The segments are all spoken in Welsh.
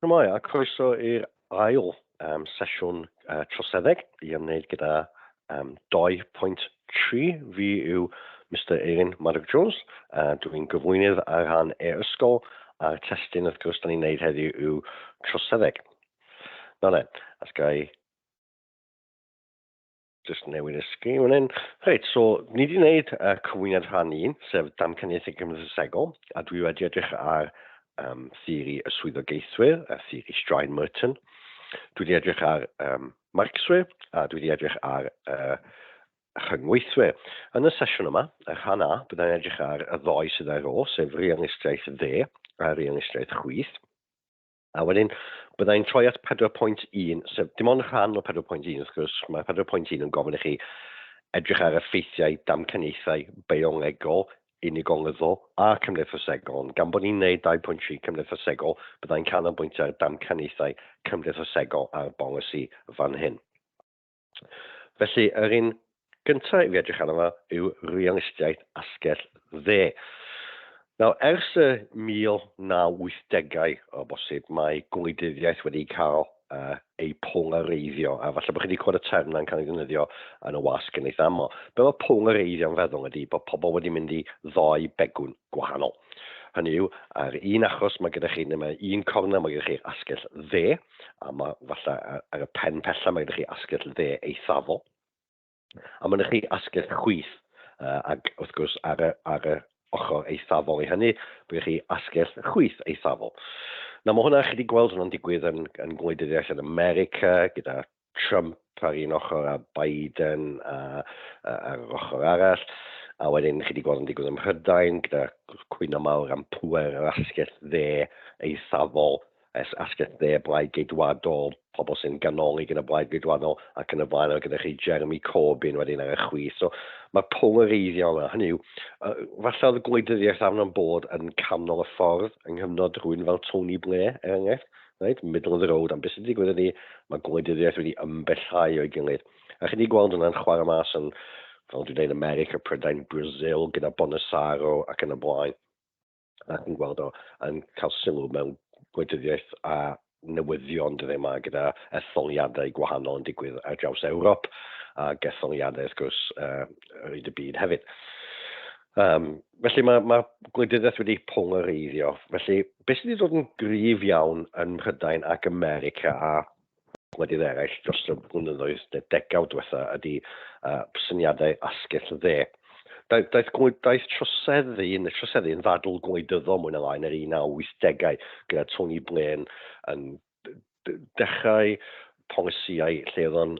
Shwmae, a croeso i'r ail um, sesiwn troseddeg i ymwneud gyda um, 2.3. Fi yw Mr Eirin Maddock Jones, a dwi'n gyflwynydd ar rhan e-ysgol, a'r testun wrth gwrs da ni'n neud heddiw yw troseddeg. Nawr then, os ga i Just newid y sgrin fan hyn. Reit, so ni wedi gwneud cyflwyniad rhan 1, sef damcaniaethau cymdeithasegol, a dwi wedi edrych ar um, theori y swyddogaethwyr, a theori Strain Merton. Dwi wedi edrych ar um, Marxwyr, a dwi wedi edrych ar rhyngweithwyr. Yn y sesiwn yma, y rhan A, byddai'n edrych ar y ddoi sydd ar ôl, sef realistiaeth dde a realistiaeth chwith. A wedyn, bydda i'n troi at 4.1, sef dim ond rhan o 4.1, wrth gwrs, mae 4.1 yn gofyn i chi edrych ar effeithiau damcaniaethau biolegol, unigolyddol a cymdeithasegol. Ond gan bod ni'n neud 2.3 cymdeithasegol, bydda i'n canolbwyntio ar damcaniaethau cymdeithasegol a'r bolisi fan hyn. Felly, yr un gyntaf i fi edrych arno fo yw realistiaeth asgell dde. Nawr, ers y 1980au o bosib, mae gwleidyddiaeth wedi cael uh, ei polareiddio, a falle bod chi wedi clywed y term yna'n cael ei ddefnyddio yn y wasg yn eitha aml. Be mae polareiddio'n feddwl ydy bod pobl wedi mynd i ddoi begwn gwahanol. Hynny yw, ar un achos mae gyda chi, neu mae un cornel mae gyda chi'r asgell dde, a mae falle ar y pen pella mae gyda chi asgell dde eithafol, a mae gyda chi asgell chwith, ac wrth gwrs ar y, ar y ochr eithafol i hynny, mae gyda chi asgell chwith eithafol. Nawr mae hwnna, chi wedi gweld hwnna'n digwydd yn, yn gwleidyddiaeth yn America, gyda Trump ar un ochr a Biden a, a, ar yr ochr arall. A wedyn chi wedi gweld yn digwydd ym Mhrydain gyda cwyno mawr am pŵer yr asgell dde eithafol, asgell dde Blaid Geidwadol, pobl sy'n ganolig yn y Blaid Geidwadol ac yn y blaen, a gyda chi Jeremy Corbyn wedyn ar y chwith. So mae polareiddio yma, hynny yw, falle oedd y gwleidyddiaeth arno'n bod yn canol y ffordd yng nghyfnod rhywun fel Tony Blair, er enghraifft. Reit, middle of the road, ond beth sydd wedi digwydd ydy, mae gwleidyddiaeth wedi ymbellhau o'i gilydd. A chi wedi gweld hwnna'n chwarae mas yn, fel dwi'n dweud, America, Prydain, Brazil, gyda Bolsonaro ac yn y blaen. Ac yn gweld o yn cael sylw mewn gwleidyddiaeth a newyddion dyddiau yma gyda etholiadau gwahanol yn digwydd ar draws Ewrop ac etholiadau wrth gwrs ar hyd y byd hefyd. Um, felly mae, mae gwleidyddiaeth wedi polareiddio. Felly, beth sydd wedi dod yn gryf iawn yn Mhrydain ac America a gwledydd eraill dros y blynyddoedd neu degawd diwetha ydy syniadau asgell dde. Daeth, daeth, daeth troseddu, neu troseddu yn ddadl gwleidyddol mwy na lai yn yr 1980au gyda Tony Blair yn dechrau polisïau lle oedd o'n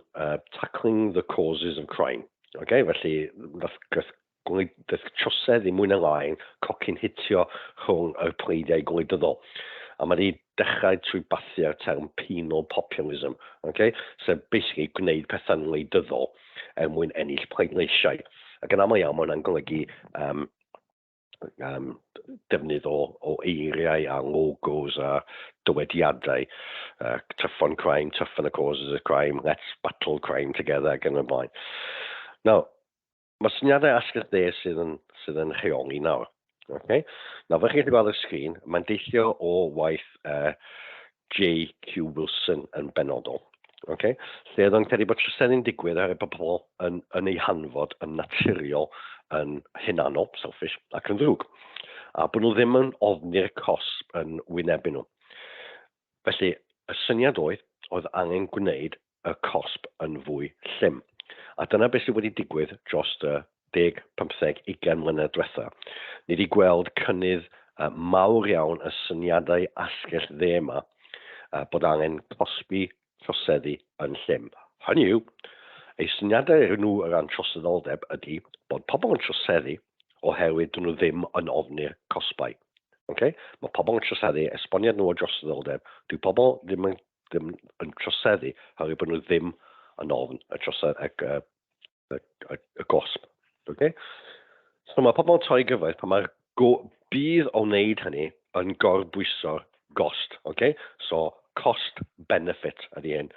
tackling the causes of crime. Okay? Felly, nath, nath, nath troseddu mwy na lai cocyn hitio rhwng y pleidiau gwleidyddol. A mae wedi dechrau trwy bathu ar term penal populism, okay? Sef basically gwneud pethau'n wleidyddol er mwyn ennill pleidleisiau. Ac yn aml iawn mae hwnna'n golygu um, um, defnydd o, o eiriau a logos a dywediadau. Tough on crime, tough on the causes of crime, let's battle crime together ac yn y blaen. Nawr, mae syniadau asgell dde sydd yn, sydd yn rheoli nawr. Okay? Nawr, fel chi'n gallu gweld ar y sgrin, mae'n deillio o waith J.Q. Wilson yn benodol. Okay? Lle oedd o'n credu bod troseddu'n digwydd oherwydd bod pobl yn, yn ei hanfod yn naturiol, yn hunanol, selfish, ac yn ddrwg. A bod nhw ddim yn ofni'r cosb yn wynebu nhw. Felly, y syniad oedd, oedd angen gwneud y cosb yn fwy llym. A dyna beth sydd wedi digwydd dros y 10, 15, 20 mlynedd diwetha. Ni wedi gweld cynnydd mawr iawn y syniadau asgell dde yma, bod angen cosbi troseddu yn llym. Hynny yw, eu syniadau nhw o ran troseddoldeb ydy bod pobl yn troseddu oherwydd dyn nhw ddim yn ofni'r cosbau. Okay? Mae pobl yn troseddu, esboniad nhw o droseddoldeb, dyw pobl ddim yn, ddim yn troseddu oherwydd bod nhw ddim yn ofn y trosedd, y, y, y, y, y gosb. Okay? So mae pobl yn torri gyfraith pan mae'r budd o wneud hynny yn gorbwyso'r gost. Okay? So cost benefit ydy hyn.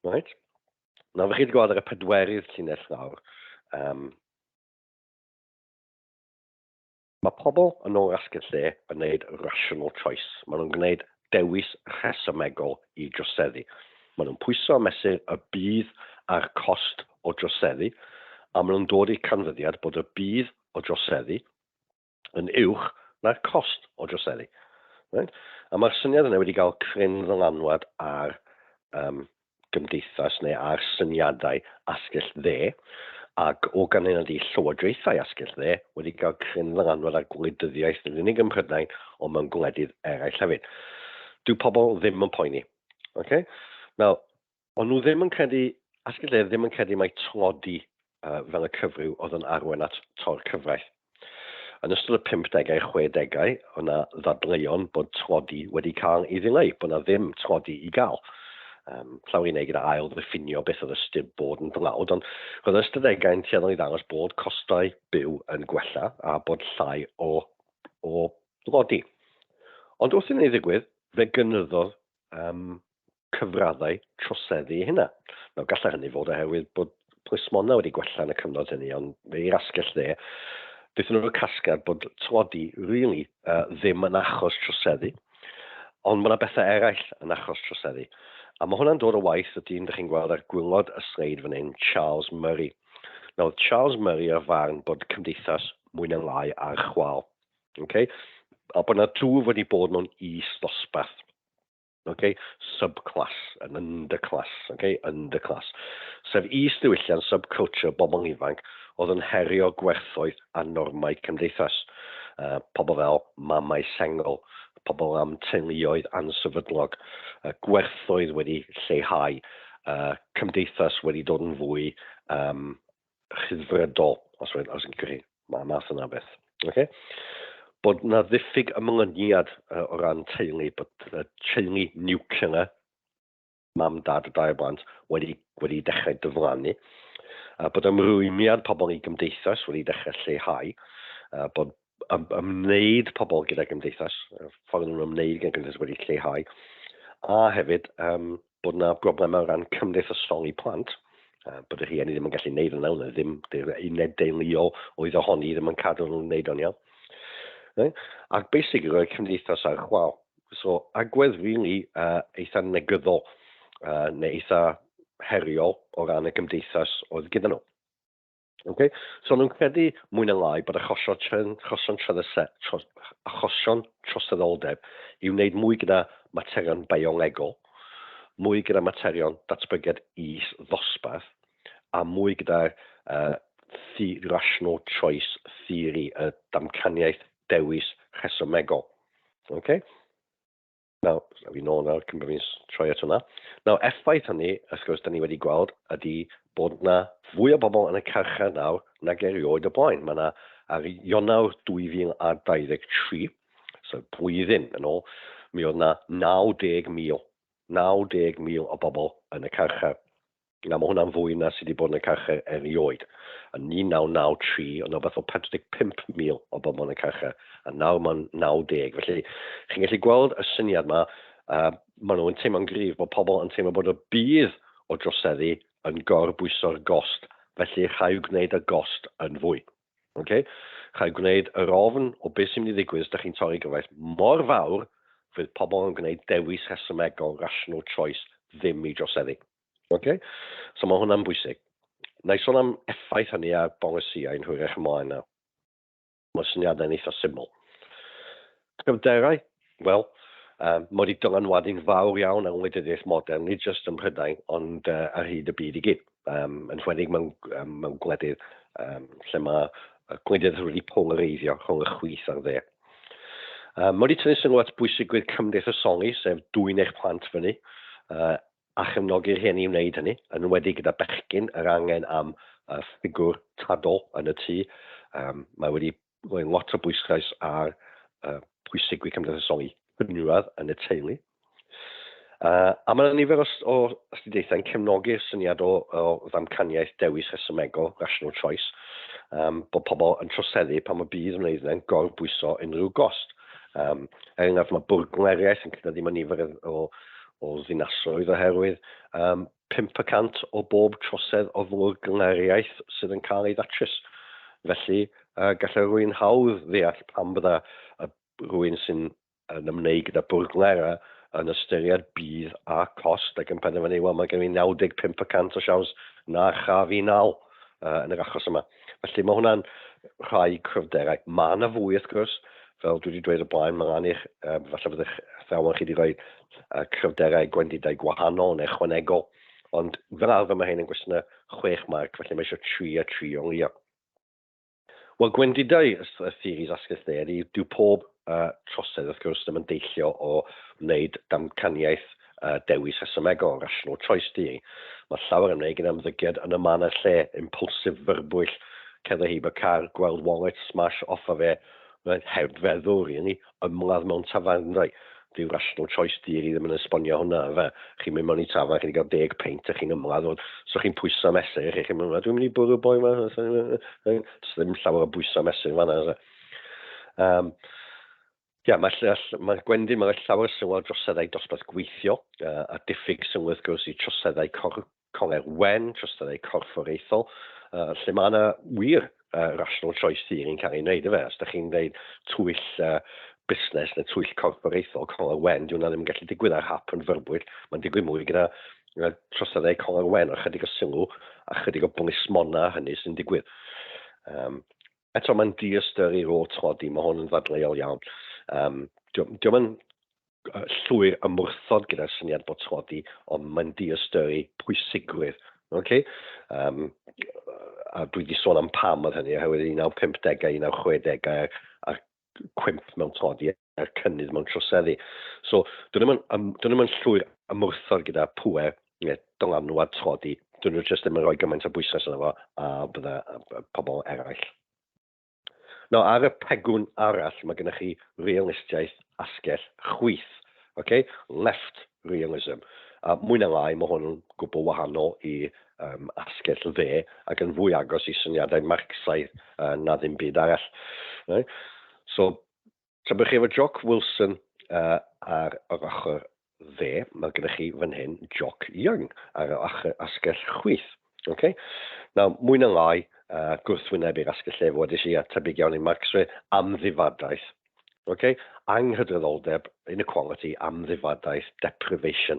Right? Nawr, fe chi wedi gweld ar y pedwerydd llinell nawr, um, mae pobl yn ôl asgell lle yn gwneud rational choice. Maen nhw'n gwneud dewis rhesymegol i droseddu. Maen nhw'n pwyso a mesur y budd a'r cost o droseddu, a maen nhw'n dod i'r canfyddiad bod y budd o droseddu yn uwch na'r cost o droseddu. Right? A mae'r syniad yna wedi cael cryn ddylanwad ar um, gymdeithas neu ar syniadau asgell dde, ac o ganlyniad i llywodraethau asgell dde wedi cael cryn ddylanwad ar gwleidyddiaeth nid unig ym Mhrydain ond mewn gwledydd eraill hefyd. Dyw pobl ddim yn poeni. Okay? Nawr, O'n nhw ddim yn credu, asgell dde ddim yn credu mai tlodi fel y cyfryw oedd yn arwain at tor-cyfraith. Yn ystod y pump-degau, chwe-degau, oedd 'na ddadleuon bod tlodi wedi cael ei ddileu, bod 'na ddim tlodi i gael. Llawer i wneud gyda ail-ddiffinio beth oedd ystyr bod yn dlawd, ond roedd yr ystadegau'n tueddol i ddangos bod costau byw yn gwella a bod llai o, o dlodi. Ond wrth i hynny ddigwydd, fe gynyddodd cyfraddau troseddu eu hunain. Nawr, gallai hynny fod oherwydd bod plismona wedi gwella yn y cyfnod hynny, ond i'r asgell dde, daethon nhw i'r casgliad bod tlodi really ddim yn achos troseddu, ond mae yna bethau eraill yn achos troseddu. A mae hwnna'n dod o waith y dyn dych chi'n gweld ar gwylod y sleid fan hyn, Charles Murray. Nawr, oedd Charles Murray o'r farn bod cymdeithas mwy neu lai ar chwâl. Okay? A bod yna twf wedi bod mewn is-ddosbarth. Ok, subclass, an underclass, ok, underclass. Sef is-ddiwylliant, subculture, bobl ifanc oedd yn herio gwerthoedd a normau cymdeithas. Pobl fel mamau sengl, pobl am teuluoedd ansefydlog, gwerthoedd wedi lleihau, cymdeithas wedi dod yn fwy rhyddfrydol, os os yn chi, mae math yna beth. Okay? Bod na ddiffyg ymlyniad o ran teulu, bod y teulu niwclear, mam, dad a dau o blant, wedi, wedi dechrau diflannu. Bod ymrwymiad pobl i gymdeithas wedi dechrau lleihau. Bod ymwneud pobl gyda gymdeithas, y ffordd nhw'n ymwneud gyda gymdeithas wedi lleihau, a hefyd bod yna broblemau o ran cymdeithasoli plant, bod y rhieni ddim yn gallu gwneud yna, yna ddim uned deuluol oedd ohoni ddim yn cadw nhw'n gwneud o'n iawn. Right? Ac basically roedd cymdeithas ar chwal. So agwedd really eitha negyddol neu eitha heriol o ran y gymdeithas oedd gyda nhw. Okay? So nhw'n credu mwy na lai bod achosion, achosion, tros, achosion troseddoldeb i wneud mwy gyda materion biolegol, mwy gyda materion datblygiad is-ddosbarth, a mwy gyda'r the rational choice theory, y damcaniaeth dewis rhesymegol. Okay? Nawr, fi nôl nawr cyn bod fi'n troi at hwnna. Nawr, effaith hynny, wrth gwrs, da ni wedi gweld, ydy bod yna fwy o bobl yn y carchar nawr nag erioed o blaen. Mae yna ar Ionawr 2023, so blwyddyn yn ôl, mi oedd yna 90,000, 90,000 o bobl yn y carchar. Na, mae hwnna'n fwy na sydd wedi bod yn y carchar erioed. Yn 1993, oedd 'na rhywbeth fel 45,000 o bobl yn y carchar, a nawr mae'n 90. Felly, chi'n gallu gweld y syniad yma, maen nhw'n teimlo'n gryf bod pobl yn teimlo bod y budd o droseddu yn gorbwyso'r gost, felly rhaid gwneud y gost yn fwy. Okay? Rhaid gwneud yr ofn o beth sy'n mynd i ddigwydd os ydych chi'n torri gyfraith mor fawr fydd pobl yn gwneud dewis rhesymegol, rational choice, ddim i droseddu. Ok? So mae hwnna'n bwysig. Na i sôn am effaith hynny ar bolisïau yn hwyrach ymlaen nawr. Mae'r syniadau'n eitha syml. Cryfderau? Wel, mae wedi dylanwadu'n fawr iawn ar wleidyddiaeth modern, nid jyst ym Mhrydain, ond ar hyd y byd i gyd. Yn enwedig mewn, mewn gwledydd lle mae gwleidyddiaeth wedi polareiddio rhwng y chwith a'r dde. Mae wedi tynnu sylw at bwysigrwydd cymdeithasoli, sef dwyn eich plant fyny, a chefnogi'r rhieni i wneud hynny, yn enwedig gyda bechgyn, yr angen am ffigwr tadol yn y tŷ. Mae wedi rhoi lot o bwyslais ar pwysigrwydd cymdeithasoli cynradd yn y teulu. A mae yna nifer o, o astudiaethau'n cefnogi'r syniad o, o ddamcaniaeth dewis rhesymegol, rational choice, bod pobl yn troseddu pan mae budd yn wneud yna'n gorbwyso unrhyw gost. Er enghraifft, mae bwrgleriaeth yn cynyddu mewn nifer o, o ddinasoedd oherwydd 5% o bob trosedd o fwrgleriaeth sydd yn cael ei ddatrys. Felly, gallai rhywun hawdd ddeall pam bydda rhywun sy'n yn ymwneud gyda bwrglera yn ystyried budd a cost ac yn penderfynu, wel, mae gen i 95 y cant o siawns na chaf i nal yn yr achos yma. Felly mae hwnna'n rhai cryfderau. Mae yna fwy, wrth gwrs, fel dwi wedi dweud o blaen, mae angen i'ch, falle bydd eich athrawon chi wedi rhoi cryfderau gwendidau gwahanol neu ychwanegol, ond fel arfer mae hyn yn gwestiynau 6 marc, felly mae eisiau 3 a 3 o leia. Wel, gwendidau y theories asgell dde ydy, dyw pob trosedd, wrth gwrs, ddim yn deillio o wneud damcaniaeth dewis rhesymegol, rational choice theory. Mae llawer yn wneud gyda ymddygiad yn y man a'r lle, impulsive, fyrbwyll, cerdded heibio car, gweld wallet, smash, off â fe, heb feddwl, really, ymladd mewn tafarndai. Dyw rational choice theory ddim yn esbonio hwnna, fe. Chi'n mynd mewn i tafarn, chi wedi cael 10 peint a chi'n ymladd, so chi'n pwyso mesur, chi'n mynd, dwi'n mynd i bwrw boi yma. Does ddim llawer o bwyso mesur fanna. Fe. Ia, mae, mae Gwendyn, mae'n llawer o sylw ar droseddau dosbarth gweithio, a diffyg sylw wrth gwrs i troseddau cor coler wen, troseddau corfforaethol, lle mae yna wir rational choice theory yn cael ei wneud, ife? Os da chi'n dweud twyll busnes neu twyll corfforaethol, coler wen, di hwnna ddim yn gallu digwydd ar hap yn fyrbwyll. Mae'n digwydd mwy gyda troseddau coler wen, a chydig o sylw a chydig o blismona hynny sy'n digwydd. Eto, mae'n diystyru rôl tlodi, mae hwn yn ddadleuol iawn. Diolch yn llwyr ymwrthod gyda'r syniad bod tlodi, ond mae'n diystyru pwysigrwydd. Okay? A dwi wedi sôn am pam oedd hynny, oherwydd 1950au, 1960au a'r cwymp mewn tlodi a'r cynnydd mewn troseddu. So, dyn nhw'n yn llwyr ymwrthod gyda pŵer neu dylanwad tlodi. Dyn nhw jyst ddim yn rhoi gymaint o bwyslais yno fo a bydde pobl eraill. Nawr, ar y pegwn arall, mae gennych chi realistiaeth asgell chwith, okay? Left realism. A mwy na lai, mae hwn yn gwbl wahanol i asgell dde ac yn fwy agos i syniadau Marcsaidd na ddim byd arall. Right? So, Tra bod chi efo Jock Wilson ar yr ochr dde, mae gennych chi fan hyn Jock Young ar yr ochr asgell chwith. Okay? Nawr, mwy na lai, gwrthwyneb i'r asgell dde, wedys i, a tebyg iawn i Marxwyr, amddifadaeth. Okay? Anghydraddoldeb, inequality, amddifadaeth, deprivation,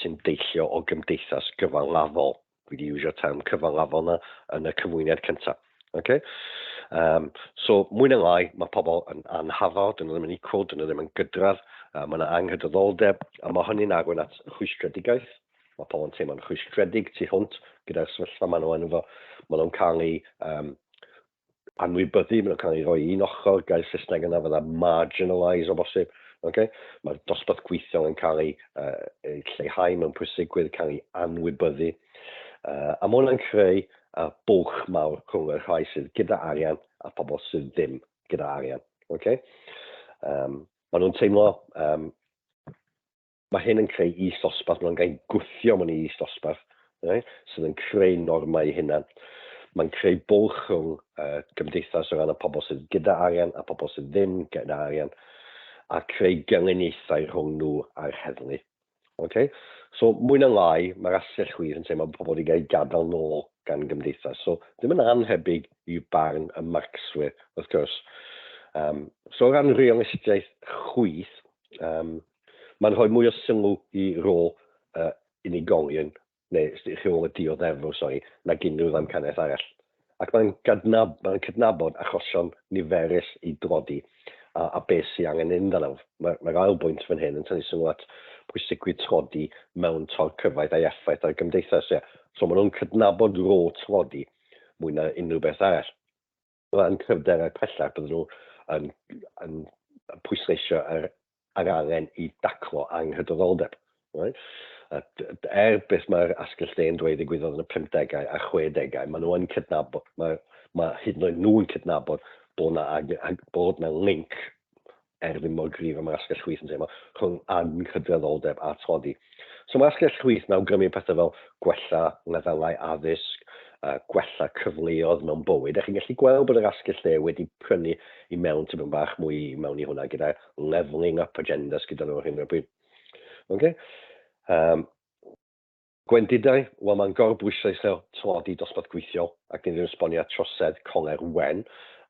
sy'n deillio o gymdeithas gyfalafol. Dwi wedi iwsio'r term cyfalafol 'na yn y cyflwyniad cyntaf. Okay? So, mwy na lai, mae pobl yn anhafal, dyn nhw ddim yn equal, dyn nhw ddim yn gydradd, mae yna anghydraddoldeb, a mae hynny'n arwain at rhwystredigaeth. Mae pobl yn teimlo'n rhwystredig tu hwnt gyda'r sefyllfa maen nhw yn efo. Maen nhw'n cael eu anwybyddu, maen nhw'n cael eu rhoi i un ochr, gair Saesneg yna fydda marginalise o bosib. Okay? Mae'r dosbarth gweithiol yn cael ei, ei lleihau mewn pwysigrwydd, cael ei anwybyddu. A mae hwnna'n creu bwlch mawr rhwng y rhai sydd gyda arian a pobl sydd ddim gyda arian. Okay? Maen nhw'n teimlo Mae hyn yn creu is-ddosbarth, maen nhw'n cael eu gwthio mewn i is-ddosbarth, right, sydd yn creu normau eu hunan. Mae'n creu bwlch rhwng gymdeithas o ran y pobl sydd gyda arian a pobl sydd ddim gyda arian, a creu gelyniaethau rhwng nhw a'r heddlu. Okay? So, mwy na lai, mae'r asgell chwith yn teimlo bod pobl wedi cael eu gadael nôl gan gymdeithas. So, ddim yn annhebyg i barn y Marcswyr, wrth gwrs. So, o ran realistiaeth chwith, mae'n rhoi mwy o sylw i rôl unigolion, neu rôl y dioddefwr, sori, nag unrhyw ddamcaniaeth arall. Ac mae'n mae cydnabod achosion niferus i dlodi a, a beth sy'n angen mynd amdano. Mae'r mae ail bwynt fan hyn yn tynnu sylw at pwysigrwydd tlodi mewn tor cyfaith a'i effaith ar gymdeithas. Yeah. So maen nhw'n cydnabod rôl tlodi mwy na unrhyw beth arall. O ran cryfderau pellach, bydden nhw yn, yn pwysleisio ar angen i daclo anghydraddoldeb. Right? Er beth mae'r asgell dde'n dweud ddigwyddodd yn y 50au a 60au, maen nhw yn cydnabod, mae, mae hyd yn oed nhw'n cydnabod bod na, bod na link er ddim mor gryf a mae'r asgell chwith yn teimlo, rhwng anghydraddoldeb a tlodi. So mae asgell chwith yn awgrymu pethau fel gwella lefelau addysg, gwella cyfleoedd mewn bywyd, a chi'n gallu gweld bod yr asgell dde wedi prynu i mewn tipyn bach mwy i mewn i hwnna gyda levelling up agendas gyda nhw ar hyn o bryd. Okay? Gwendidau, wel mae'n gorbwysleisio tlodi dosbarth gweithiol ac nid yw'n esbonio trosedd coler wen.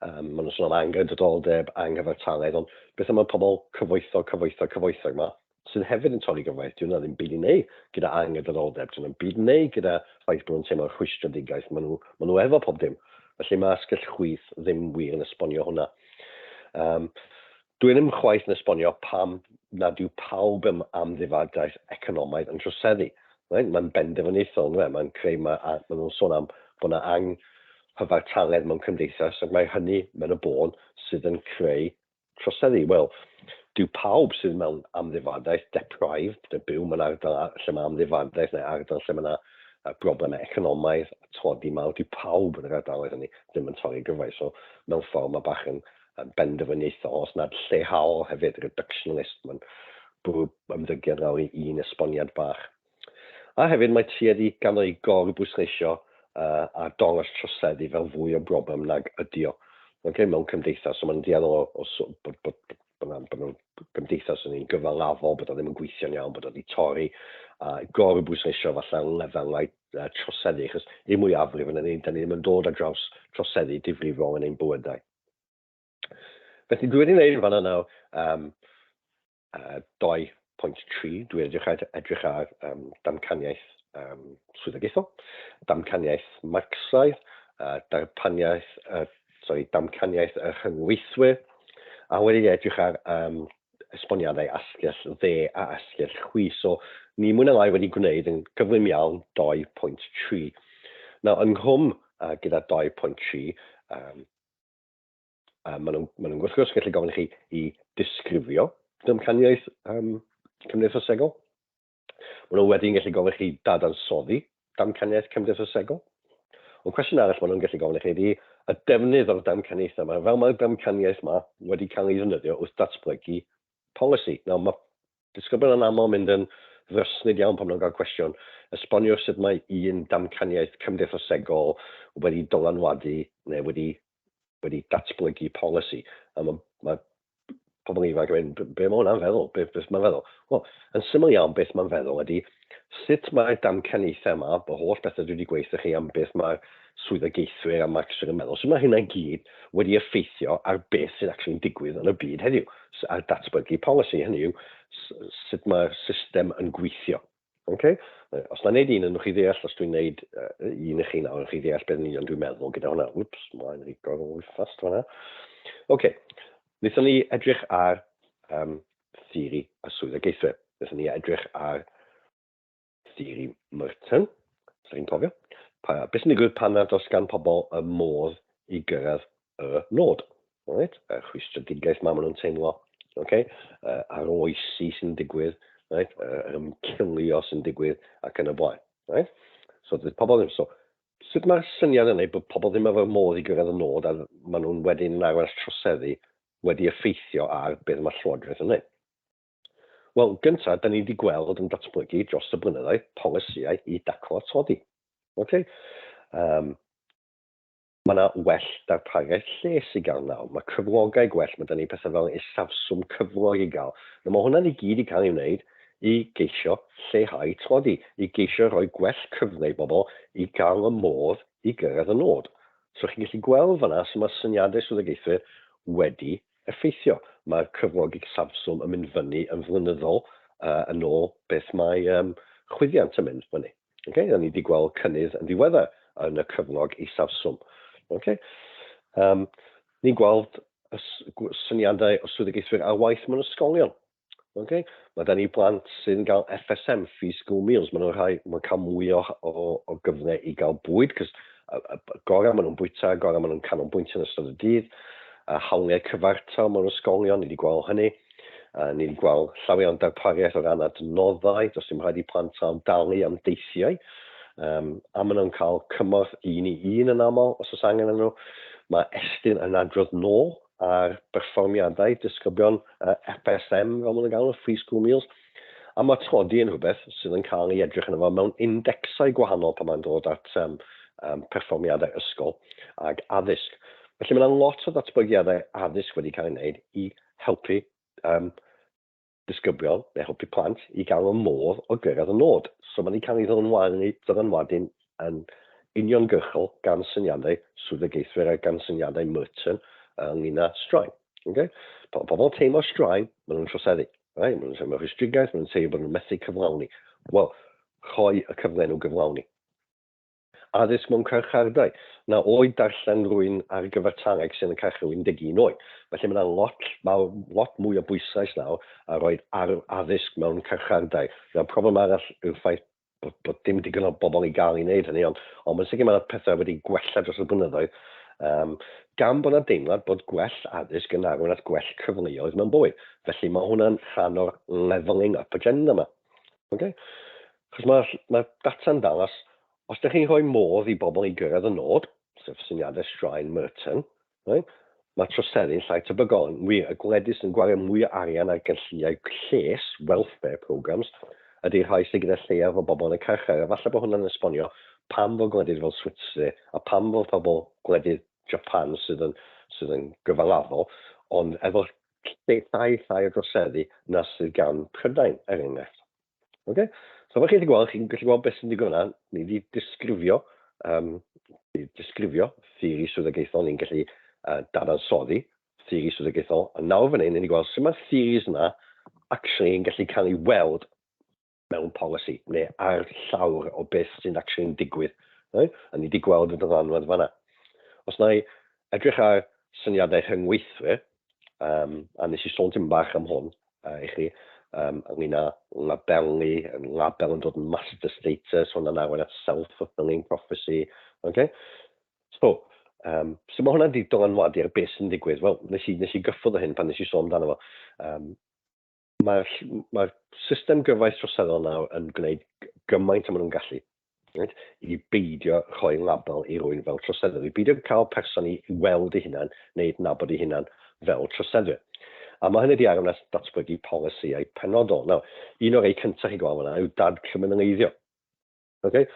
Maen nhw'n sôn am anghydraddoldeb, anghyfartaledd, ond beth am y pobl cyfoethog, cyfoethog, cyfoethog yma? sydd hefyd yn torri gyfraith, dyw hwnna ddim byd i wneud gyda anghydraddoldeb, dyw hwnna ddim byd i wneud gyda ffaith bod nhw'n teimlo rhwystredigaeth, maen nhw, maen nhw efo pob dim. Felly mae asgell chwith ddim wir yn esbonio hwnna. Um, dwi ddim chwaith yn esbonio pam nad yw pawb yn amddifadaeth economaidd yn troseddu. Right? Mae'n benderfyniaethol, ynddo fe? Mae'n creu, mae, a, maen nhw'n sôn am bod yna anghyfartaledd mewn cymdeithas, ac mae hynny mewn y bôn sydd yn creu troseddu. Wel, dyw pawb sydd mewn amddifadaeth, deprived, neu byw mewn ardal lle mae amddifadaeth neu ardal lle mae yna broblemau economaidd, tlodi mawr, dyw pawb yn yr ardaloedd hynny ddim yn torri gyfraith. So, mewn ffordd mae bach yn benderfyniaethol, os nad llehaol hefyd, reductionalist, mae'n bwrw ymddygiad lawr i un esboniad bach. A hefyd mae tuedd i ganddo i gor-bwysleisio a dangos troseddu fel fwy o broblem nag ydi o. Okay, mewn cymdeithas, so mae'n dueddol o, o, so, bod, bod, bod, bod, bod gymdeithas yn un gyfalafol, bod o ddim yn gweithio'n iawn, bod o wedi torri, a gor-bwysleisio falle lefelau troseddu, achos i'r mwyafrif yn ni, da ni ddim yn dod ar draws troseddu difrifol yn ein bywydau. Felly dwi wedi gwneud yn fanna nawr um, 2.3, dwi wedi edrych ar, edrych ar um, damcaniaeth um, swyddogaethol, damcaniaeth Marxaidd, darpaniaeth, sorry, damcaniaeth y rhyngweithwyr, a wedi edrych ar um, esboniadau asgell dde a asgell chwith. So, ni mwy na lai wedi gwneud yn gyflym iawn 2.3. Nawr, yng nghwm gyda 2.3, um, maen nhw'n ma nhw wrth gwrs gallu gofyn i chi i disgrifio damcaniaeth um, cymdeithasegol. Maen nhw wedyn gallu gofyn i chi dadansoddi damcaniaeth cymdeithasegol. Ond cwestiwn arall maen nhw'n gallu gofyn i chi ydy y defnydd o'r damcaniaethau yma, fel mae'r damcaniaeth yma wedi cael ei ddefnyddio wrth datblygu polisi. Nawr, mae disgyblion yn aml mynd yn ddrysnyd iawn pan maen nhw'n cael cwestiwn. Esbonio sut mae un damcaniaeth cymdeithasegol wedi dylanwadu neu wedi wedi datblygu polisi. A mae, mae pobl ifanc yn mynd, be mae hwnna'n feddwl? Be, beth mae'n feddwl? Wel, yn syml iawn, beth mae'n feddwl ydy sut mae'r damcaniaethau yma, y holl bethau dwi wedi gweithio chi am beth mae'r swyddogaethwyr a Marxwyr yn meddwl, sut mae hynna i gyd wedi effeithio ar beth sydd actually'n digwydd yn y byd heddiw, ar datblygu polisi, hynny yw, sut mae'r system yn gweithio. Okay? Os na wneud un, yn chi ddeall, os dwi'n wneud un i chi nawr, yn chi ddeall beth yn union dwi'n meddwl gyda hwnna. Whoops, mae'n rhy gorfod fast fan'na. Oce, wnaethon ni edrych ar um, theori y swyddogaethwyr. Wnaethon ni edrych ar theori Merton, os chi'n cofio. Pa, beth sy'n digwydd pan nad oes gan pobl y modd i gyrraedd y nod? Right? Y rhwystredigaeth ma maen nhw'n teimlo, okay? Arloesi sy'n digwydd, right? Yr ymchwilio sy'n digwydd ac yn y blaen. Right? So, dydy pobl ddim... So, sut mae'r syniad yna bod pobl ddim efo'r modd i gyrraedd y nod a maen nhw'n wedyn yn arwain at troseddu wedi effeithio ar beth mae Llywodraeth yn wneud? Wel, gyntaf, da ni wedi gweld yn datblygu dros y blynyddoedd polisïau i daclo tlodi. Okay? Um, Mae yna well darpariaeth lles i gael nawr, mae cyflogau gwell, mae 'da ni pethau fel isafswm cyflog i gael. Nawr mae hwnna'n i gyd i cael ei wneud i geisio lleihau tlodi, i geisio rhoi gwell cyfle i bobl i gael y modd i gyrraedd y nod. So chi'n gallu gweld fan'na sut mae syniadau swyddogaethwyr wedi effeithio. Mae'r cyflog isafswm yn mynd fyny yn flynyddol yn ôl beth mae chwyddiant yn mynd fyny. Okay? Da ni wedi gweld cynnydd yn ddiweddar yn y cyflog isafswm. Okay? Um, ni'n gweld y syniadau o swyddogaethwyr ar waith mewn ysgolion. Okay? Mae da ni blant sydd yn cael FSM, Free School Meals. Maen nhw'n rhai, mae'n cael mwy o, o, o gyfle i gael bwyd, cos gorau maen nhw'n bwyta, gorau maen nhw'n canolbwyntio yn ystod y dydd. A hawliau cyfartal mewn ysgolion, ni wedi gweld hynny. Ni wedi gweld llawer iawn darpariaeth o ran adnoddau, does dim rhaid i plant cael dalu am deithiau, um, a maen nhw'n cael cymorth un i un yn aml os oes angen arnyn nhw. Mae Estyn yn adrodd nôl ar berfformiadau disgyblion uh, FSM, fel maen nhw'n galw, Free School Meals, a mae tlodi yn rhywbeth sydd yn cael ei edrych arno fo mewn indecsau gwahanol pan mae'n dod at um, um, perfformiadau ysgol ac addysg. Felly mae yna lot o ddatblygiadau addysg wedi cael ei wneud i helpu um, disgyblion neu helpu plant i gael y modd o gyrraedd y nod. So mae'n cael ei ddylanwadu, dylanwadu'n yn uniongyrchol gan syniadau swyddogaethwyr a gan syniadau Merton ynglyn â straen. Okay? Pan pobl teimlo straen, maen nhw'n troseddu. Right? Maen nhw'n teimlo rhwystredigaeth, maen nhw'n teimlo bod nhw'n methu cyflawni. Wel, rhoi y cyfle nhw gyflawni. Addysg mewn carchardai. Na oed darllen rwy'n ar gyfartaledd sydd yn y carchar 11 oed. Felly mae yna lot, mawr, lot mwy o bwyslais nawr ar roi ar addysg mewn carchardai. Nawr, problem arall yw'r ffaith bod, bod dim digon o bobl i gael i wneud hynny, ond, ond mae'n sicr mae yna pethau wedi gwella dros y blynyddoedd, gan bod yna deimlad bod gwell addysg yn arwain at gwell cyfleoedd mewn bywyd. Felly mae hwnna'n rhan o'r levelling up agenda yma. Okay? Chos mae'r mae data'n dangos, os ydych chi'n rhoi modd i bobl i gyrraedd y nod, sef syniadau Straen Merton, right, mae troseddu'n llai tebygol. Yn wir, y gwledydd sy'n gwario mwy o arian ar gynlluniau lles, welfare programmes, ydy'r rhai sydd gyda lleiaf o bobl yn y carchar. A falle bod hwnna'n esbonio pam fod gwledydd fel Swistir a pam fod pobl gwledydd Japan sydd yn, sydd yn gyfalafol, ond efo llai llai o droseddu na sydd gan Prydain, er enghraifft. Okay? So fel chi'n gallu gweld, chi'n gallu gweld beth sy'n digwydd yna. Ni wedi disgrifio, disgrifio theori swyddogaethol, ni'n gallu dadansoddi theori swyddogaethol. A nawr fan hyn, ni'n gweld sut mae'r theories yna actually yn gallu cael ei weld mewn polisi, neu ar llawr o beth sy'n actually yn digwydd. Right? A ni wedi gweld y dylanwad fanna. Os na i edrych ar syniadau rhyngweithwyr, a nes i sôn tipyn bach am hwn i chi, ynglyn â labelu, yn label yn dod yn master status, hwnna'n arwain at self-fulfilling prophecy. Okay? So, so mae hwnna wedi dylanwadu ar beth sy'n digwydd. Wel, nes i gyffwrdd o hyn pan nes i sôn amdano fo. Mae'r mae system gyfraith troseddol nawr yn gwneud gymaint o maen nhw'n gallu, right, i beidio rhoi label i rywun fel troseddwr, i beidio cael person i weld ei hunan neu adnabod ei hunan fel troseddwr. A mae hynny wedi arwain at datblygu polisïau penodol. Nawr, un o'r rhai cyntaf chi gweld fan'na yw dadcriminaleiddio. Okay?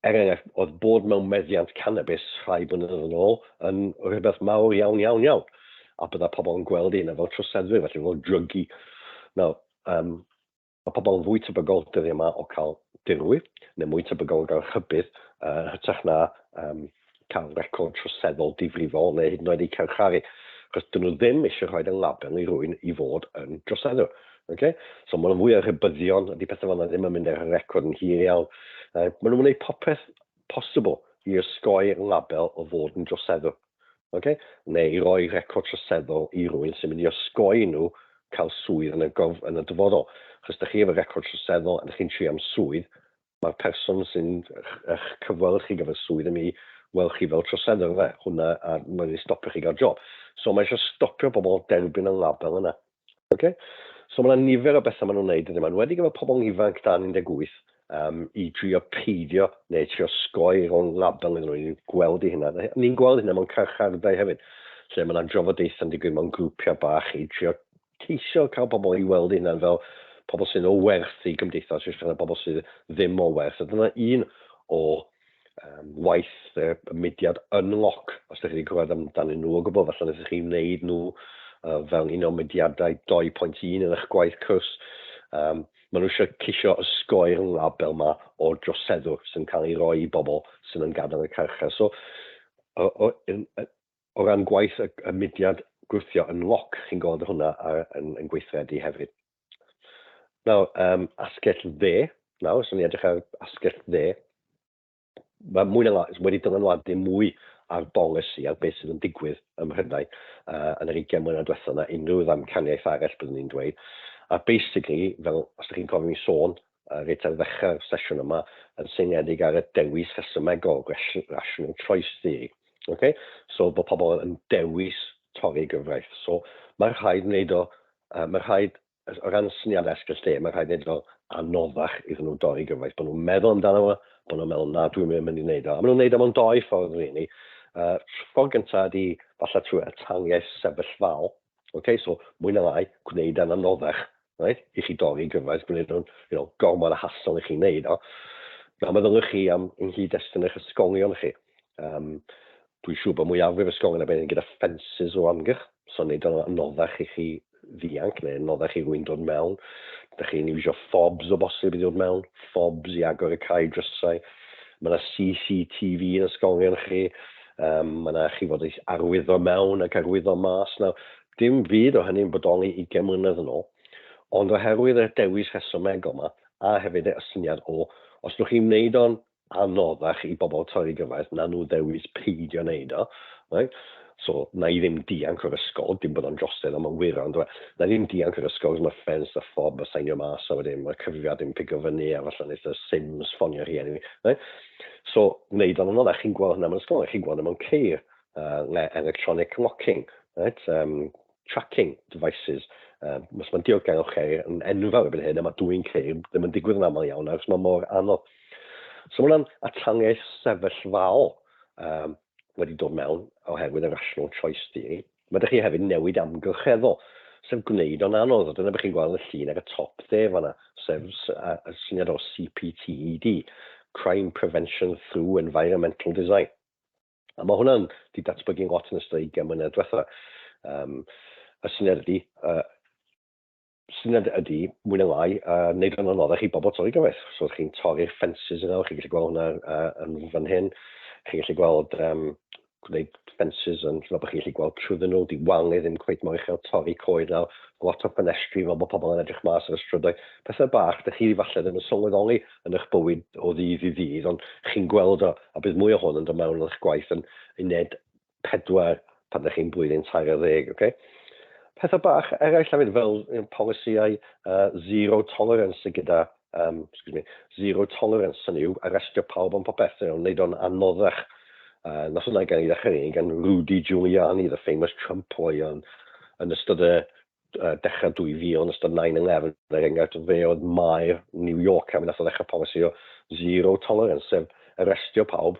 Er enghraifft, oedd bod mewn meddiant cannabis rhai blynyddoedd yn ôl yn rhywbeth mawr iawn, iawn, iawn. A bydda pobl yn gweld eu hunain fel troseddwyr, felly fel druggie. Nawr, mae pobl yn fwy tebygol dyddiau yma o cael dirwy, neu mwy tebygol o gael rhybudd, yn hytrach na cael record troseddol difrifol neu hyd yn oed eu carcharu. Achos dyn nhw ddim eisiau rhoi y label i rywun i fod yn droseddwr. Okay? So maen nhw'n fwy o rhybuddion, ydy pethau fel yna ddim yn mynd ar y record yn hir iawn. Maen nhw'n gwneud popeth posibl i osgoi'r label o fod yn droseddwr. Okay? Neu i roi record troseddol i rywun sy'n mynd i osgoi nhw cael swydd yn y, gof, yn y dyfodol. Achos ydych chi efo record troseddol a ydych chi'n trio am swydd, mae'r person sy'n eich cyfweld chi gyfer swydd yn mynd i weld chi fel troseddwr fe, hwnna, a mae'n mynd i stopio chi gael job. So mae eisiau stopio bobl derbyn y label yna. Okay? So mae yna nifer o bethau maen nhw'n gwneud ydyn nhw. Wedi efo pobl ifanc dan 18 i drio peidio neu trio sgoi rhwng label iddyn nhw, i gweld eu hunain. Ni'n gweld hynna mewn carchardai hefyd, lle mae yna drafodaethau'n digwydd mewn grwpiau bach i trio ceisio cael pobl i weld eu hunain fel pobl sydd o werth i gymdeithas, hytrach na pobl sydd ddim o werth. A dyna un o waith y mudiad Unlock, os ydych chi wedi clywed amdanyn nhw o gwbl, falle wnaethoch chi wneud nhw fel un o'r mudiadau 2.1 yn eich gwaith cwrs. Maen nhw eisiau ceisio osgoi'r label yma o droseddwr sy'n cael ei roi i bobl sydd yn gadael y carchar. So, o ran gwaith y mudiad gwrthio Unlock, chi'n gweld hwnna ar, yn gweithredu hefyd. Nawr, asgell dde, nawr, so ni'n edrych ar asgell dde, mae mwy na lai wedi dylanwadu mwy ar bolisi, ar beth sydd yn digwydd ym Mhrydain yn yr 20 mlynedd diwethaf na unrhyw ddamcaniaeth arall, byddwn ni'n dweud. A basically, fel os ydych chi'n cofio mi sôn reit ar ddechrau'r sesiwn yma, yn seiliedig ar y dewis rhesymegol, rational choice theory. Okay? So bod pobl yn dewis torri gyfraith. So mae rhaid wneud o, mae rhaid, o ran syniad asgell dde, mae rhaid wneud o anoddach iddyn nhw dorri gyfraith, bod nhw'n meddwl amdano fo, bod nhw'n meddwl, na, dwi'n mynd i wneud o. A maen nhw'n wneud o mewn doi ffordd, really. Ffordd gyntaf ydy falle trwy ataliaeth sefyllfaol. Okay? So, mwy na lai, gwneud e'n anoddach, right? I chi dorri gyfraith, gwneud o'n gormod o hassle i chi wneud o. Nawr, meddyliwch chi am yng nghyd-destun eich ysgolion chi. Dwi'n siŵr bod mwyafrif ysgolion erbyn hyn gyda ffensys o amgylch, so wneud o'n anoddach i chi ddianc neu anoddach i rywun dod mewn. Dych chi'n iwsio fobs o bosib i ddod mewn, fobs i agor y cae drysau. Mae yna CCTV yn ysgolion chi, mae yna chi fod arwyddo mewn ac arwyddo mas. Nawr, dim byd o hynny'n bodoli 20 mlynedd yn ôl. Ond oherwydd y dewis rhesymegol 'ma, a hefyd y syniad o, os wnewch chi wneud o'n anoddach i bobl torri gyfraith, na nhw ddewis peidio wneud o, right? So, na i ddim dianc o'r ysgol, dim bod o'n drosedd, ond mae'n wir ond na i ddim dianc o'r ysgol, cos mae ffens a ffob a sainio mas, a wedyn mae'r cyfrifiad yn pigo fyny, a falle wneith y Sims ffonio rhieni fi, right? So, wneud o'n anoddach, chi'n gweld hynna mewn ysgol, chi'n gweld hynna mewn ceir, electronic locking, right? Tracking devices. Os mae'n diogelwch ceir yn enfawr erbyn hyn, a mae dwyn ceir ddim yn digwydd yn aml iawn, achos mae mor anodd. So mae hwnna'n ataliaeth sefyllfaol wedi dod mewn oherwydd y rational choice theory. Mae ydych chi hefyd newid amgylcheddol, sef gwneud o'n anodd. Dyna beth chi'n gweld yn y llun ar y top dde fanna, sef y syniad o CPTED, Crime Prevention Through Environmental Design. A mae hwnna'n di datblygu'n lot yn ystod 20 mlynedd diwetha. Y syniad ydy, syniad ydy, mwy na lai, wneud yn anoddach i bobl torri gyfraith. So chi'n torri'r ffensys yna, chi'n gallu gweld hwnna yn fan hyn. Chi'n gallu gweld gwneud ffensys yn fel bod chi'n gallu gweld trwyddyn nhw, di waliau ddim cweit mor uchel, torri coed nawr, lot o ffenestri fel bod pobl yn edrych mas ar y strydoedd. Pethau bach, dych chi falle ddim yn sylweddoli yn eich bywyd o ddydd i ddydd, ond chi'n gweld o, a bydd mwy o hwn yn dod mewn yn eich gwaith yn uned 4 pan ydych chi'n blwyddyn 13, okay? Pethau bach eraill hefyd fel polisïau zero tolerance gyda, excuse me, zero tolerance, hynny yw arestio pawb am popeth, wneud o'n anoddach. Nath hwnna gael ei ddechrau gan Rudy Giuliani, the famous Trump lawyer, yn ystod y dechrau 2000, yn ystod 9/11, er enghraifft, fe oedd maer New York, a mi nath o ddechrau polisi o zero tolerance, sef arestio pawb,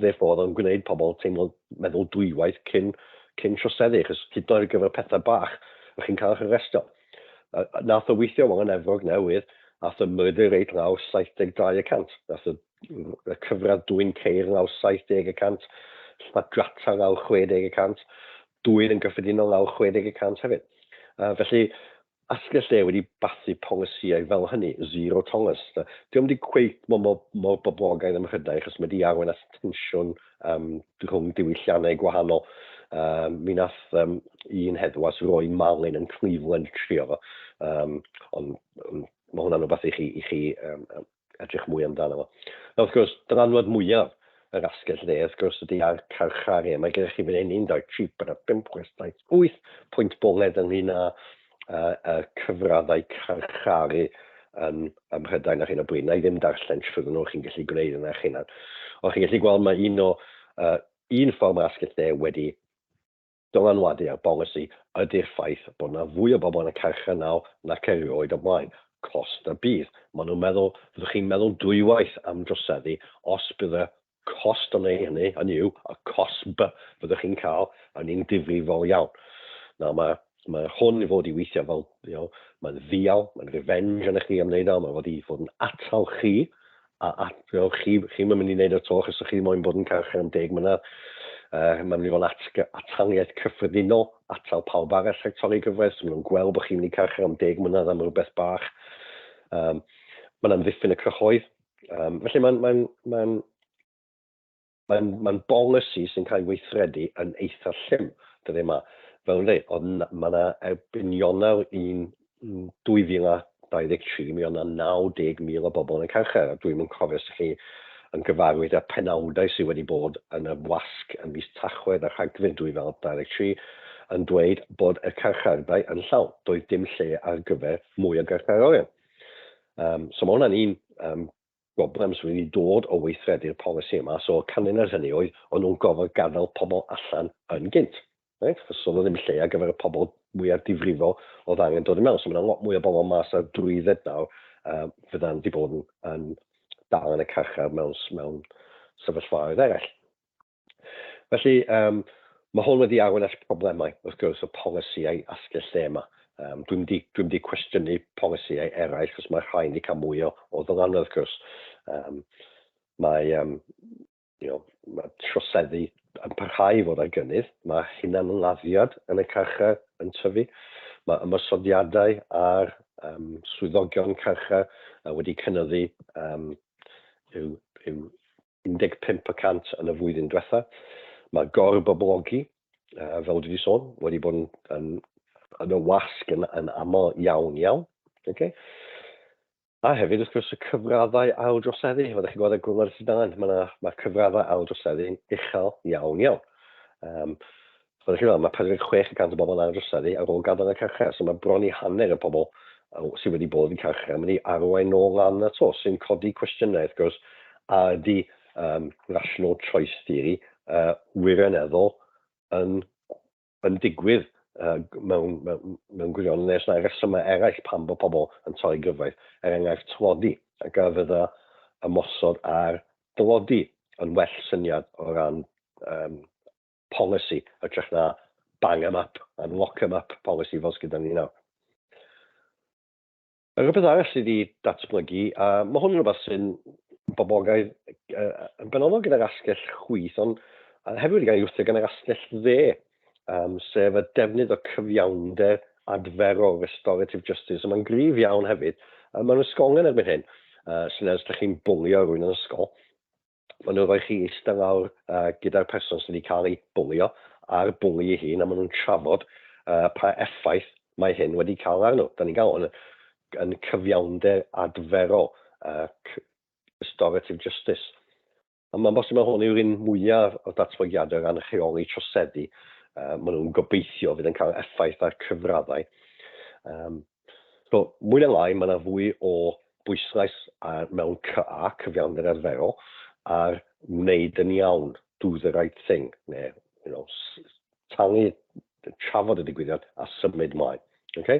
therefore oedd o'n gwneud pobl teimlo meddwl dwywaith cyn troseddu, achos hyd yn oed ar gyfer pethau bach, o'ch chi'n cael eich arestio. Nath o weithio wel yn Efrog Newydd, nath y murder rate lawr 72%, nath y cyfradd dwyn ceir lawr 70%, lladrata lawr 60%, dwyn yn gyffredinol lawr 60% hefyd. Felly, asgell dde wedi bathu polisïau fel hynny, zero tolerance. Dio'm wedi cweit mor boblogaidd ym Mhrydain, achos mae wedi arwain at tensiwn rhwng diwylliannau gwahanol. Mi nath un heddwas roi malin yn Cleveland trio fo. Ond mae hwnna'n rhywbeth i chi edrych mwy amdano fo. Nawr, wrth gwrs, dylanwad mwyaf yr asgell dde, wrth gwrs, ydy ar carcharu. Mae gennych chi fan hyn 1, 2, 3, 4, 5, 6, 7, 8 pwynt bwled ynglyn â y cyfraddau carcharu ym Mhrydain ar hyn o bryd. Na i ddim darllen trwyddyn nhw, chi'n gallu gwneud yna eich hunan. Ond chi'n gallu gweld mae un ffordd mae'r asgell dde wedi dylanwadu ar bolisi ydy'r ffaith bod 'na fwy o bobl yn y carchar nawr nac erioed o'r blaen. Cost a budd. Maen nhw'n meddwl, fyddwch chi'n meddwl dwywaith am droseddu os bydd y cost o wneud hynny, hynny yw, y cosb fyddwch chi'n cael yn un difrifol iawn. Nawr mae, mae hwn i fod i weithio fel, mae'n ddial, mae'n revenge arnoch chi am wneud o, mae'n fod i fod yn atal chi a chi'm yn mynd i wneud o 'to, achos chi moyn bod yn carchar am 10 mlynedd. Mae'n mynd i fod yn ataliaeth cyffredinol, atal pawb arall rhag torri gyfraith, so maen nhw'n gweld bod chi'n mynd i carchar am 10 mlynedd am rhywbeth bach. Mae'n amddiffyn y cyhoedd. Felly mae'n mae bolisi sy'n cael ei weithredu yn eitha llym dyddiau yma. Fel yn dweud, ond mae yna erbyn Ionawr 1, 2023, mi oedd yna 90,000 o bobl yn y carchar, a dwi'n yn cofio os chi yn gyfarwydd â penawdau sydd wedi bod yn y wasg yn mis Tachwedd a Rhagfyr 2023 yn dweud bod y carchardai yn llawn. Doedd dim lle ar gyfer mwy o garcharorion. So mae hwnna'n un broblem sydd wedi dod o weithredu'r polisi yma. So canlyniad hynny oedd, o'n nhw'n gorfod gadael pobl allan yn gynt. Right? Achos oedd ddim lle ar gyfer y pobl mwyaf difrifol oedd angen dod i mewn. So mae yna lot mwy o bobl mas ar drwydded nawr fydda'n di bod yn dal yn y carchar mewn sefyllfaoedd eraill. Felly, mae hwn wedi arwain at problemau, wrth gwrs, y polisïau asgell dde yma. Dwi'n mynd i cwestiynu polisïau eraill, achos mae rhai wedi cael mwy o ddylanwad, wrth gwrs. Mae, mae troseddu yn parhau i fod ar gynnydd. Mae hunanladdiad yn y carchar yn tyfu. Mae ymosodiadau ar swyddogion carchar wedi cynyddu yw 15% yn y flwyddyn diwetha. Mae gorboblogi, fel dwi wedi sôn, wedi bod yn yn y wasg yn, yn aml iawn iawn. Okay? A hefyd, wrth gwrs, y cyfraddau aildroseddu. Fel ydych chi'n gweld ar gwaelod y tudalen, mae yna, mae cyfraddau aildroseddu'n uchel iawn iawn. Fel ydych chi'n gweld, mae 46% o bobl yn aildroseddu ar ôl gadael y carchar. So mae bron i hanner y pobl sydd wedi bod yn carchar yn mynd i arwain nôl lan ato, sy'n codi cwestiynau, wrth gwrs, a ydy rational choice theory wirioneddol yn yn digwydd mewn, mewn, mewn gwirionedd, neu os yna resymau eraill pam bod pobl yn torri gyfraith, er enghraifft tlodi, ac a fydda ymosod ar dlodi yn well syniad o ran polisi, hytrach na bang 'em up and lock 'em up polisi fel sydd gyda ni nawr. A rhywbeth arall sydd wedi datblygu, a mae hwn yn rhywbeth sy'n boblogaidd yn benodol gyda'r asgell chwith, ond hefyd wedi cael ei wthio gan yr asgell dde, sef y defnydd o cyfiawnder adferol, restorative justice, a mae'n gryf iawn hefyd mewn ysgolion erbyn hyn. Sy'n os ydych chi'n bwlio rhywun yn ysgol, maen nhw'n rhoi chi eistedd lawr gyda'r person sydd wedi cael ei bwlio a'r bwli ei hun, a maen nhw'n trafod pa effaith mae hyn wedi cael arno. Da ni'n gael hwn yn cyfiawnder adferol, restorative justice. A mae'n bosib mai hwn yw'r un mwyaf o datblygiadau o ran rheoli troseddu. Maen nhw'n gobeithio fydd yn cael effaith ar cyfraddau. So, mwy na lai, mae yna fwy o bwyslais ar, mewn CA, cyfiawnder arferol, ar wneud yn iawn, do the right thing, neu talu, trafod y digwyddiad a symud mlaen. Okay?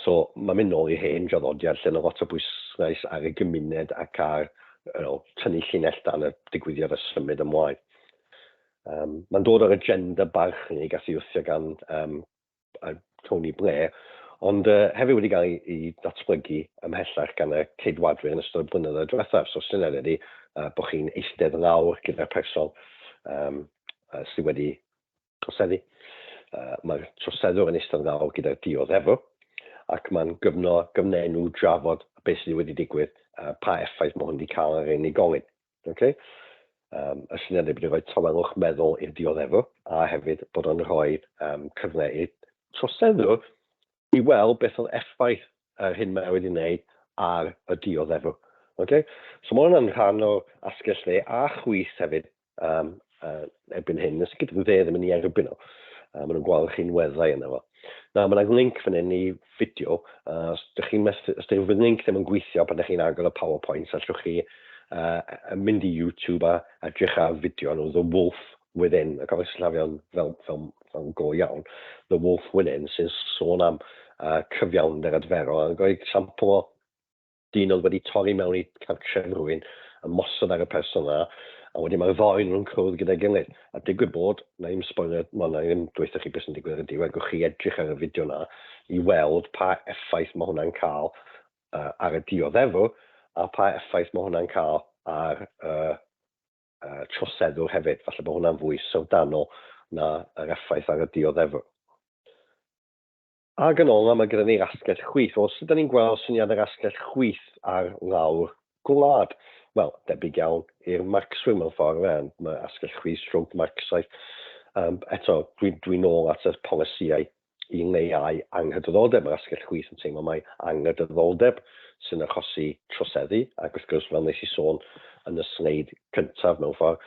So, mae'n mynd nôl i hen draddodiad lle yna lot o bwyslais ar y gymuned ac ar tynnu llinell dan y digwyddiad a symud ymlaen. Mae'n dod o'r agenda barch ni gath ei wthio gan Tony Blair, ond hefyd wedi cael ei datblygu ymhellach gan y Ceidwadwyr yn ystod y blynyddoedd diwethaf. So, syniad ydy bod chi'n eistedd lawr gyda'r person sydd wedi troseddu. Mae'r troseddwr yn eistedd lawr gyda'r dioddefwr, ac mae'n gyfno, gyfnenw drafod beth sydd wedi digwydd, pa effaith mae hwn wedi cael ar yr unigolyn. Okay? Y syniad ydy bod yn rhoi tawelwch meddwl i'r dioddefwr a hefyd bod o'n rhoi cyfle i'r troseddwr i weld beth oedd effaith yr hyn mae wedi wneud ar y dioddefwr. Okay? So mae hwnna'n rhan o'r asgell dde a chwith hefyd erbyn hyn. Nes gyda'r dde ddim yn ei erbyn o. Maen nhw'n gweld rhinweddau yna fo. Na, mae yna link fan hyn i fideo. Os ydych chi'n methu, os ydych link ddim yn gweithio pan ydych chi'n agor y PowerPoint, allwch chi mynd i YouTube a edrych ar fideo nhw, The Wolf Within, a gofio sillafion fel go iawn, The Wolf Within, sy'n sôn am cyfiawnder adferol. A goi example o dyn oedd wedi torri mewn i cartref rhywun, ymosod ar y person yna, a wedyn mae'r ddou nhw'n cwrdd gyda'i gilydd. A digwydd bod, na i'm spoiler, wel, na i ddim dweutha chi beth sy'n digwydd ar y diwedd, gwch chi edrych ar y fideo na i weld pa effaith mae hwnna'n cael ar y dioddefwr a pa effaith mae hwnna'n cael ar y troseddwr hefyd. Falle bod hwnna'n fwy syfrdanol na yr effaith ar y dioddefwr. Ac yn ola, mae gyda ni'r asgell chwith. Wel, sut 'da ni'n gweld syniad yr asgell chwith ar lawr gwlad? Wel, debyg iawn i'r Marcswyr mewn ffordd, fe, mae asgell chwith stroke Marcsaidd. Eto, dwi'n dwi nôl at y polisïau i leihau anghydraddoldeb. Mae'r asgell chwith yn teimlo mai anghydraddoldeb sy'n achosi troseddu, ac wrth gwrs, fel nes i sôn yn y sleid cyntaf mewn ffordd,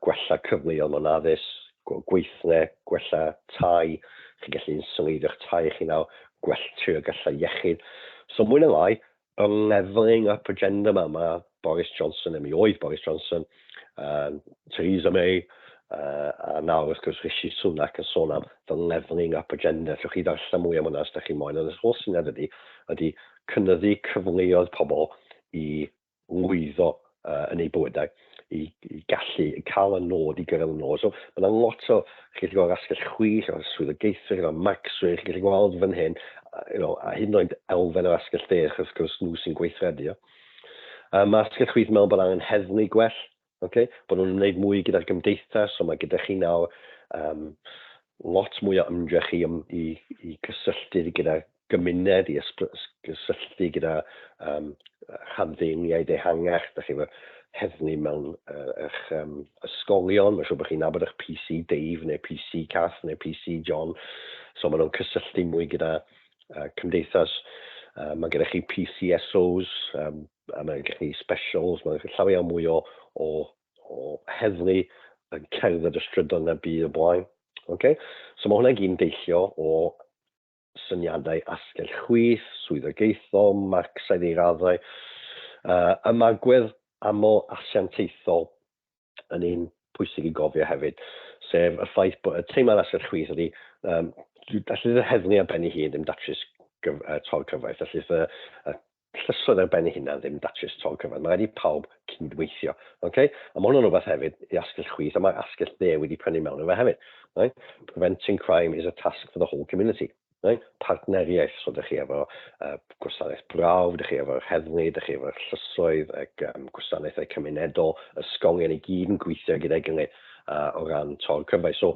gwella cyfleoedd mewn addysg, gweithle, gwella tai, chi'n gallu insuleiddio'ch tai chi nawr, gwell trio gwella iechyd. So mwy na lai, y levelling up agenda yma, mae Boris Johnson, neu mi oedd Boris Johnson, Theresa May, a nawr wrth gwrs Rishi Sunak yn sôn am the levelling up agenda. Allwch chi ddarllen mwy am hwnna os ydych chi'n moyn, ond yr holl syniad ydy cynyddu cyfleoedd pobl i lwyddo yn eu bywydau, i gallu cael y nod, i gyrraedd y nod. So mae yna lot o, chi'n gallu gweld asgell chwith, o'r swyddogaethwyr, o'r Marcswyr, chi'n gallu gweld fan hyn, a hyd yn oed elfen o'r asgell dde, achos wrth gwrs nhw sy'n gweithredu. Mae asgell chwith yn meddwl bod angen heddlu gwell, okay? Bod nhw'n gwneud mwy gyda'r gymdeithas, so mae gyda chi nawr lot mwy o ymdrech i cysylltu gyda'r gymuned, i gysylltu gyda rhanddeiliaid ehangach. Da chi efo heddlu mewn eich ysgolion, mae'n siŵr bod chi'n nabod eich PC Dave neu PC Cath neu PC John, so maen nhw'n cysylltu mwy gyda cymdeithas. Mae gennych chi PCSOs, a mae gennych chi specials, mae llawer iawn mwy o heddlu yn cerdded y strydoedd na bu o blaen. Okay? So mae hwnna gyd yn deillio o syniadau asgell chwith, swyddogaethol, Marcsaidd i raddau. Ymagwedd aml asiantaethol yn un pwysig i gofio hefyd, sef y ffaith bod y teimlad asgell chwith ydy, allith y heddlu ar ben ei hun ddim datrys tor cyfraith, allith y llysoedd ar ben ei hunan ddim datrys tor cyfraith. Mae rhaid i pawb cydweithio. Okay? A mae hwnnw'n rhywbeth hefyd i asgell chwith, a mae asgell dde wedi prynu mewn efo hefyd. Right? Preventing crime is a task for the whole community. Right? Partneriaeth, so dych chi efo gwasanaeth brawf, dych chi efo'r heddlu, dych chi efo'r llysoedd, ac gwasanaethau cymunedol, ysgolion i gyd yn gweithio gyda'i gilydd o ran tor cyfraith. So,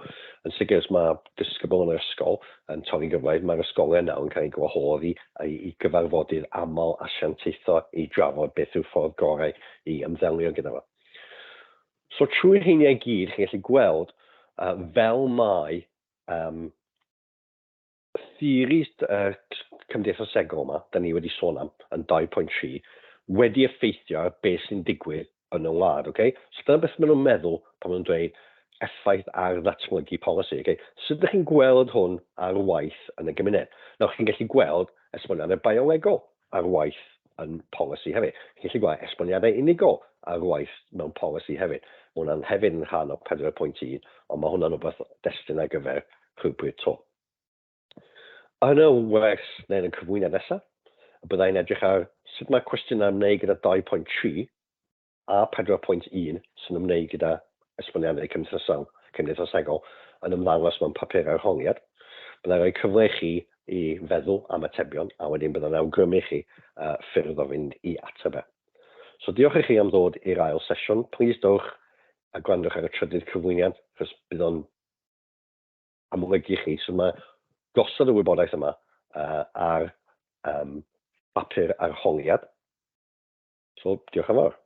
yn sicr, os mae disgybl yn yr ysgol yn torri gyfraith, mae'r ysgolion nawr yn cael eu gwahodd i gyfarfodydd aml asiantaethau i drafod beth yw'r ffordd gorau i ymddelio gyda fo. So, trwy'r rheiniau i gyd, chi'n gallu gweld fel mae theories cymdeithasegol yma, da ni wedi sôn am yn 2.3, wedi effeithio ar beth sy'n digwydd yn y wlad. Okay? So dyna beth maen nhw'n meddwl pan maen nhw'n dweud effaith ar ddatblygu polisi. Okay? Sut ydych chi'n gweld hwn ar waith yn y gymuned? Nawr, chi'n gallu gweld esboniadau biolegol ar waith yn polisi hefyd. Chi'n gallu gweld esboniadau unigol ar waith mewn polisi hefyd. Mae hwnna'n hefyd yn rhan o 4.1, ond mae hwnna'n rhywbeth destun ar gyfer rhywbryd to. Yn y wers neu yn y cyflwyniad nesaf, byddai'n edrych ar sut mae cwestiynau ymwneud gyda 2.3 a 4.1 sy'n ymwneud gyda esboniadau cymdeithasol, cymdeithasegol yn ymddangos mewn papurau arholiad. Byddai'n rhoi cyfle i chi i feddwl am atebion a wedyn byddai'n awgrymu chi ffyrdd o fynd i ateb e. So diolch i chi am ddod i'r ail sesiwn. Plis dowch a gwrandwch ar y trydydd cyflwyniad, achos bydd o'n amlygu chi. So mae gosod y wybodaeth yma ar bapur arholiad. So diolch yn fawr.